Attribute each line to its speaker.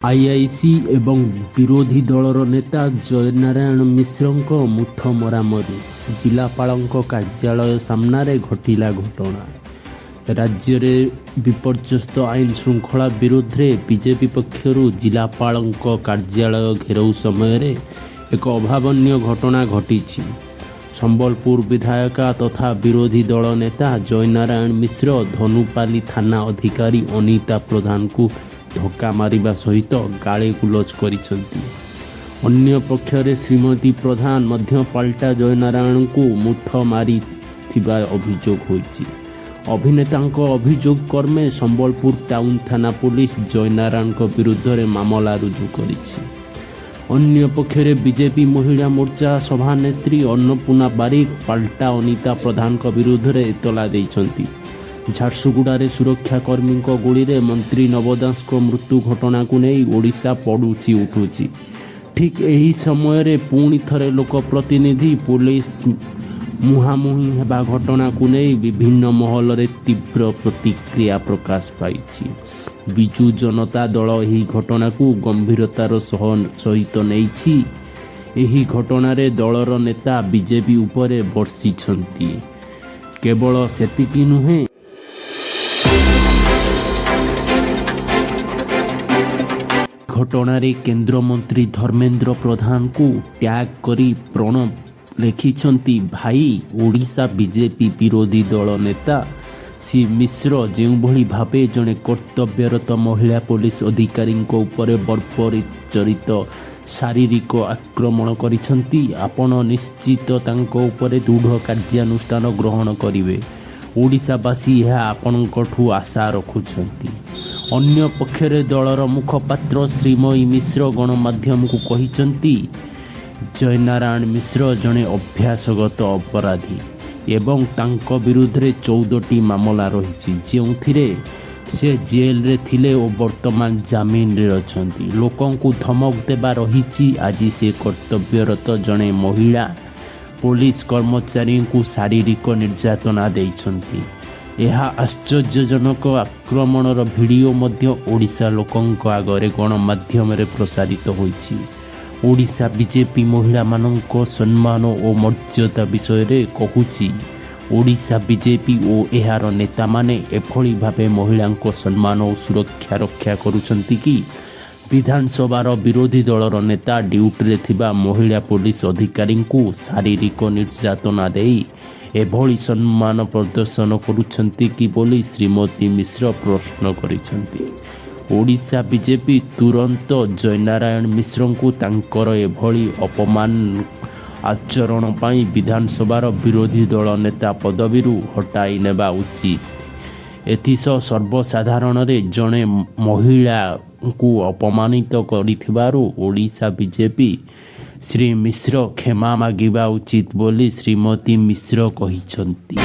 Speaker 1: IIC ଏବଂ ବିରୋଧୀ ଦଳର ନେତା ଜୟନାରାୟଣ ମିଶ୍ରଙ୍କ ମୁଥ ମରାମରି। ଜିଲ୍ଲାପାଳଙ୍କ କାର୍ଯ୍ୟାଳୟ ସାମ୍ନାରେ ଘଟିଲା ଘଟଣା। ରାଜ୍ୟରେ ବିପର୍ଯ୍ୟସ୍ତ ଆଇନ ଶୃଙ୍ଖଳା ବିରୋଧରେ ବିଜେପି ପକ୍ଷରୁ ଜିଲ୍ଲାପାଳଙ୍କ କାର୍ଯ୍ୟାଳୟ ଘେରାଉ ସମୟରେ ଏକ ଅଭାବନୀୟ ଘଟଣା ଘଟିଛି। ସମ୍ବଲପୁର ବିଧାୟକ ତଥା ବିରୋଧୀ ଦଳ ନେତା ଜୟନାରାୟଣ ମିଶ୍ର ଧନୁପାଲି ଥାନା ଅଧିକାରୀ ଅନିତା ପ୍ରଧାନଙ୍କୁ ଧକ୍କା ମାରିବା ସହିତ ଗାଳିଗୁଲଜ କରିଛନ୍ତି। ଅନ୍ୟପକ୍ଷରେ ଶ୍ରୀମତୀ ପ୍ରଧାନ ମଧ୍ୟ ପାଲଟା ଜୟନାରାୟଣଙ୍କୁ ମୁଥ ମାରିଥିବା ଅଭିଯୋଗ ହୋଇଛି। ଅଭିନେତାଙ୍କ ଅଭିଯୋଗ କ୍ରମେ ସମ୍ବଲପୁର ଟାଉନ ଥାନା ପୋଲିସ ଜୟନାରାୟଣଙ୍କ ବିରୁଦ୍ଧରେ ମାମଲା ରୁଜୁ କରିଛି। ଅନ୍ୟପକ୍ଷରେ ବିଜେପି ମହିଳା ମୋର୍ଚ୍ଚା ସଭାନେତ୍ରୀ ଅନ୍ନପୂର୍ଣ୍ଣା ବାରିକ ପାଲଟା ଅନିତା ପ୍ରଧାନଙ୍କ ବିରୁଦ୍ଧରେ ଏତଲା ଦେଇଛନ୍ତି। ଝାରସୁଗୁଡ଼ାରେ ସୁରକ୍ଷାକର୍ମୀଙ୍କ ଗୁଳିରେ ମନ୍ତ୍ରୀ ନବ ଦାସଙ୍କ ମୃତ୍ୟୁ ଘଟଣାକୁ ନେଇ ଓଡ଼ିଶା ପଡ଼ୁଛି ଉଠୁଛି। ଠିକ୍ ଏହି ସମୟରେ ପୁଣି ଥରେ ଲୋକପ୍ରତିନିଧି ପୋଲିସ ମୁହାଁମୁହିଁ ହେବା ଘଟଣାକୁ ନେଇ ବିଭିନ୍ନ ମହଲରେ ତୀବ୍ର ପ୍ରତିକ୍ରିୟା ପ୍ରକାଶ ପାଇଛି। ବିଜୁ ଜନତା ଦଳ ଏହି ଘଟଣାକୁ ଗମ୍ଭୀରତାର ସହିତ ନେଇଛି। ଏହି ଘଟଣାରେ ଦଳର ନେତା ବିଜେପି ଉପରେ ବର୍ଷିଛନ୍ତି। କେବଳ ସେତିକି ନୁହେଁ, ଘଟଣାରେ କେନ୍ଦ୍ରମନ୍ତ୍ରୀ ଧର୍ମେନ୍ଦ୍ର ପ୍ରଧାନଙ୍କୁ ଟ୍ୟାଗ୍ କରି ପ୍ରଣବ ଲେଖିଛନ୍ତି, ଭାଇ, ଓଡ଼ିଶା ବିଜେପି ବିରୋଧୀ ଦଳ ନେତା ଶ୍ରୀ ମିଶ୍ର ଯେଉଁଭଳି ଭାବେ ଜଣେ କର୍ତ୍ତବ୍ୟରତ ମହିଳା ପୋଲିସ ଅଧିକାରୀଙ୍କ ଉପରେ ବର୍ବରୋଚିତ ଶାରୀରିକ ଆକ୍ରମଣ କରିଛନ୍ତି, ଆପଣ ନିଶ୍ଚିତ ତାଙ୍କ ଉପରେ ଦୃଢ଼ କାର୍ଯ୍ୟାନୁଷ୍ଠାନ ଗ୍ରହଣ କରିବେ। ଓଡ଼ିଶାବାସୀ ଏହା ଆପଣଙ୍କଠୁ ଆଶା ରଖୁଛନ୍ତି। ଅନ୍ୟପକ୍ଷରେ ଦଳର ମୁଖପାତ୍ର ଶ୍ରୀମୟୀ ମିଶ୍ର ଗଣମାଧ୍ୟମକୁ କହିଛନ୍ତି, ଜୟନାରାୟଣ ମିଶ୍ର ଜଣେ ଅଭ୍ୟାସଗତ ଅପରାଧୀ ଏବଂ ତାଙ୍କ ବିରୁଦ୍ଧରେ 14ଟି ମାମଲା ରହିଛି, ଯେଉଁଥିରେ ସେ ଜେଲରେ ଥିଲେ ଓ ବର୍ତ୍ତମାନ ଜାମିନରେ ଅଛନ୍ତି। ଲୋକଙ୍କୁ ଧମକ ଦେବା ରହିଛି। ଆଜି ସେ କର୍ତ୍ତବ୍ୟରତ ଜଣେ ମହିଳା ପୋଲିସ କର୍ମଚାରୀଙ୍କୁ ଶାରୀରିକ ନିର୍ଯାତନା ଦେଇଛନ୍ତି। ଏହା ଆଶ୍ଚର୍ଯ୍ୟଜନକ। ଆକ୍ରମଣର ଭିଡ଼ିଓ ମଧ୍ୟ ଓଡ଼ିଶା ଲୋକଙ୍କ ଆଗରେ ଗଣମାଧ୍ୟମରେ ପ୍ରସାରିତ ହୋଇଛି। ଓଡ଼ିଶା ବିଜେପି ମହିଳାମାନଙ୍କ ସମ୍ମାନ ଓ ମର୍ଯ୍ୟାଦା ବିଷୟରେ କହୁଛି। ଓଡ଼ିଶା ବିଜେପି ଓ ଏହାର ନେତାମାନେ ଏଭଳି ଭାବେ ମହିଳାଙ୍କ ସମ୍ମାନ ଓ ସୁରକ୍ଷା ରକ୍ଷା କରୁଛନ୍ତି କି? ବିଧାନସଭାର ବିରୋଧୀ ଦଳର ନେତା ଡ୍ୟୁଟିରେ ଥିବା ମହିଳା ପୋଲିସ ଅଧିକାରୀଙ୍କୁ ଶାରୀରିକ ନିର୍ଯାତନା ଦେଇ ଏଭଳି ସମ୍ମାନ ପ୍ରଦର୍ଶନ କରୁଛନ୍ତି କି ବୋଲି ଶ୍ରୀମତୀ ମିଶ୍ର ପ୍ରଶ୍ନ କରିଛନ୍ତି। ଓଡ଼ିଶା ବିଜେପି ତୁରନ୍ତ ଜୟନାରାୟଣ ମିଶ୍ରଙ୍କୁ ତାଙ୍କର ଏଭଳି ଅପମାନ ଆଚରଣ ପାଇଁ ବିଧାନସଭାର ବିରୋଧୀ ଦଳ ନେତା ପଦବୀରୁ ହଟାଇ ନେବା ଉଚିତ। ଏଥିସହ ସର୍ବସାଧାରଣରେ ଜଣେ ମହିଳାଙ୍କୁ ଅପମାନିତ କରିଥିବାରୁ ଓଡ଼ିଶା ବିଜେପି ଶ୍ରୀ ମିଶ୍ର କ୍ଷମା ମାଗିବା ଉଚିତ ବୋଲି ଶ୍ରୀମତୀ ମିଶ୍ର କହିଛନ୍ତି।